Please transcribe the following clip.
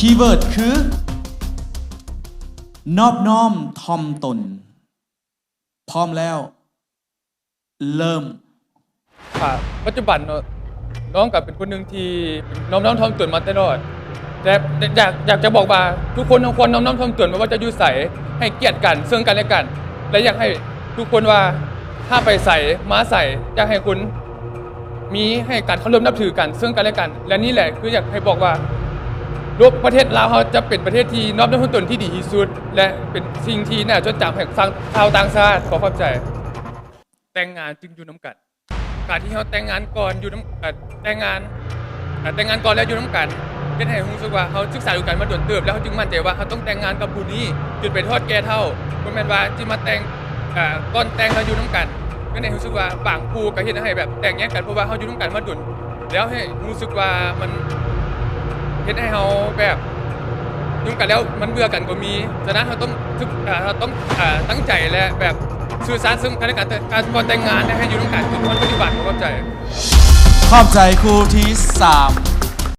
ຄີ ນອບນ້ອມຖ່ອມຕົນ. ພ້ອມແລ້ວ ເລີ່ມ. ອ່າ ປັດຈຸບັນເນາະ ນ້ອງກໍເປັນຄົນໜຶ່ງທີ່ນອບນ້ອມຖ່ອມຕົນມາຕະຫຼອດ ແຕ່ຢາກ ຢາກຈະບອກວ່າ ທຸກຄົນເຮົາຄວນນອບນ້ອມຖ່ອມຕົນ ບໍ່ວ່າຈະຢູ່ໃສ ໃຫ້ກຽດກັນເຊິ່ງກັນແລະກັນ ແລະ ຢາກໃຫ້ທຸກຄົນວ່າ ຖ້າໄປໃສມາໃສ ຢາກໃຫ້ຄົນມີ ໃຫ້ການເຄົາລົບນັບຖືກັນເຊິ່ງກັນແລະກັນ ແລະ ນີ້ແຫຼະຄືຢາກໃຫ້ບອກວ່າ ໂລກ ປະເທດລາວເຮົາຈະເປັນປະເທດທີ່ນອບນ້ອມຖ່ອມຕົນທີ່ດີທີ່ສຸດ ແລະ ເປັນສິ່ງທີ່ໜ້າຈົດຈຳໃຫ້ຊາວຕ່າງຊາດ. ຂໍຂອບໃຈ. ແຕ່ງງານຈຶ່ງຢູ່ນຳກັນ. ການທີ່ເຮົາແຕ່ງງານກ່ອນຢູ່ນຳ ເອີ ແຕ່ງງານ ເອີ ແຕ່ງງານກ່ອນແລ້ວຢູ່ນຳກັນ ເຮັດໃຫ້ຮູ້ສຶກວ່າເຮົາສຶກສາດູໃຈກັນມາດົນເຕີບ ແລ້ວເຮົາຈຶ່ງໝັ້ນໃຈວ່າເຮົາຕ້ອງແຕ່ງງານກັບຜູ້ນີ້ຈົນໄປທອດແກ່ເຖົ້າ. ບໍ່ແມ່ນວ່າຊິມາແຕ່ງ ເອີ ກ່ອນແຕ່ງແລ້ວຢູ່ນຳກັນ. ເຮັດໃຫ້ຮູ້ສຶກວ່າບາງຄູ່ກໍເຮັດໃຫ້ແບບແຕກແຍກກັນ ເພາະວ່າເຮົາຢູ່ນຳກັນມາດົນ ແລ້ວໃຫ້ຮູ້ສຶກວ່າມັນເຮັດໃຫ້ເຮົາແບບ ຢູ່ນຳກັນແລ້ວມັນເບື່ອກັນກໍມີ. ສະນັ້ນເຮົາຕ້ອງ ເອີ ເຮົາຕ້ອງ ເອີ ຕັ້ງໃຈ ແລະ ແບບສື່ສານເຊິ່ງກັນແລະກັນ ແຕ່ການ ກ່ອນແຕ່ງງານ ແລະ ໃຫ້ຢູ່ນຳກັນຈົນຮອດປັດຈຸບັນ. ຂອບໃຈ. ຂອບໃຈຄູ່ທີສາມ.